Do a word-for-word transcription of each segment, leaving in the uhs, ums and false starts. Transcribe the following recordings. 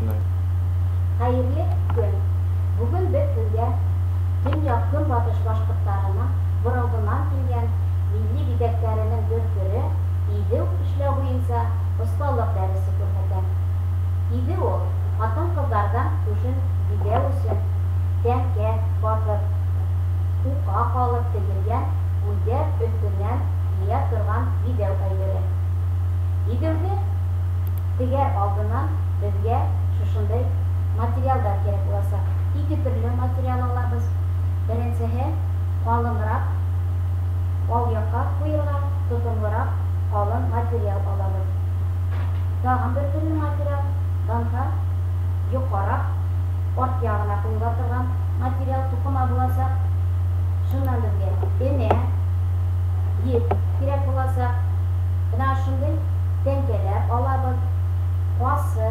خەيرلىك كۈن! بۈگۈن بىز سىزگە دۇنيا كۈنباتىش باشقۇرتلارنىڭ بۇرۇنقىدىن كەلگەن مىللىي بېزەكلىرىنىڭ بىر تۈرى ئىدىل ئىشلەش بويىچە ئۇستازلىق دەرسى كۆرسىتىمىز. ئىدىل ئۇ خوتۇن-قىزلارنىڭ كۈن بېزەش ئۈچۈن تەڭكە، پاتۇق، ئۇقا قالىپ تىكىلگەن، ئۆزى ئۈستىدىن يېيىلىدىغان بېزەش ئەينىكى. ئىدىلنى تىكەر ئالدىدا بىزگە شۇنداق ماتېرىياللار كېرەك بولىدۇ. ئىككى تۈرلۈك ماتېرىيال ئالىمىز. بىرىنچىسى قالىنراق، ئالدى ياققا قويۇلغان تۇتۇملۇراق قالىن ماتېرىيال ئالىمىز. تاغام بىر تۈرلۈك ماتېرىيال، بانكا، يۇقىرىراق ئارت ياغىغا قويۇلىدىغان ماتېرىيال توقۇما بولسا، شۇنداق بىزگە ئىنە، يىپ كېرەك بولسا، مانا شۇنداق تەڭكىلەر ئالىمىز. قاسسا،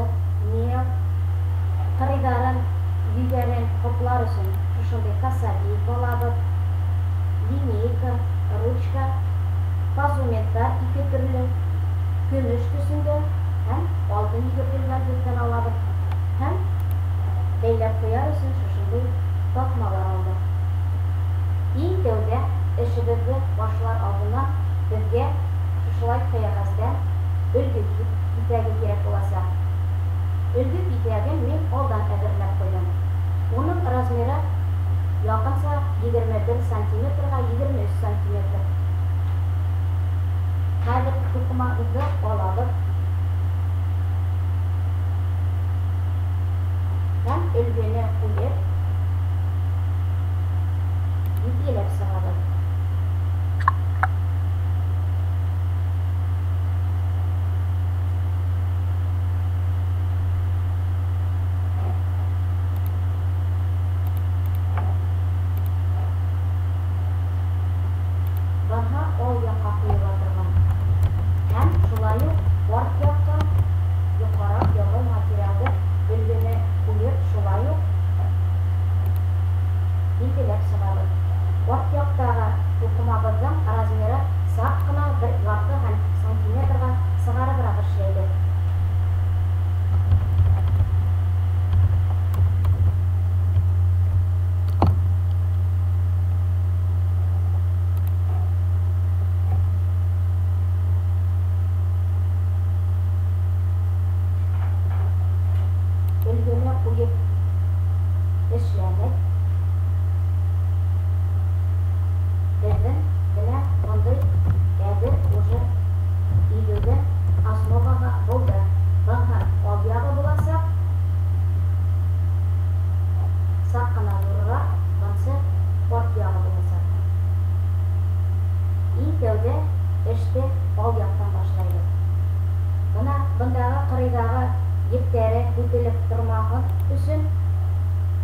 نېل، خېرىدارنىڭ يۈگەرگەن قۇرۇقلار ئۈچۈن شۇنداق كاسسا بېيىپ ئالىمىز. لىنېيكا، رۇچكا، گازومېتىر ئىككى تۈرلۈك، كۈمۈش تۈسىدە ھەم ئالتۇن يۈگۈرتۈلگەن تۈستىن ئالىمىز. ھەم بەلگىلەپ قويار ئۈچۈن شۇنداق تاسمىلار ئالىمىز. ئەڭ تۆۋەندە ئىشىمىزنى باشلار ئالدىدا بىزگە شۇنداق قەغەزدە ئۈلگە كېسەك كېرەك بولىدۇ. ئۈلگە كېسەكنى مەن ئالدىن ئەزىرلەپ قويدۇم. ئۇنىڭ رازمېرى يېقىنچە يىگىرمە بىر سانتىمېتىرغا يىگىرمە ئۈچ سانتىمېتىر. ھازىر توقۇمىمىزنى ئالىمىز ھەم ئۈلگىنى قويۇپ، يىپ ئېلىپ سىغىمىز. بانكا ئالدى ياققا قويۇلىدىغان ھەم شۇنداق ئارت ياققا يۇقىرىراق ياغلىق ماتېرىيالدىن ئۈلگىنى قويۇپ، شۇنداق يېپىلىپ سىغىمىز. ئارت ياقتىكى توقۇمىمىزنىڭ رازمېرى ساققىنا بىر يارتى ھەم سانتىمېتىرغا سىغىمىز بىر ئىشلەيدۇ. ئۈلگىنى قويۇپ ئىشلەمەك. بىزدىن بىلەن بۇنداق ئەدىر ئۇجۇر ئىدىلدىن ئاسمىغىغا بولدى. بىڭغا ئالدى ياغى بولسا، ساققىنا زورراق، بانسا ئارت ياغى بولسا. ئەڭ تۆۋەندە ئىشتە ئالدى ياقتىن باشلايمىز. مانا بۇنداقى قېرىنداشلار يىپ تەرى كۆتۈرۈلۈپ تۇرمىغان ئۈچۈن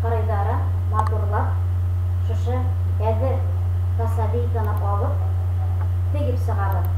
قېرىنداشلار ماتۇرلاپ شۇشۇ ھەزىر كاسابىكىنى ئالىپ تىكىپ سىغىمىز.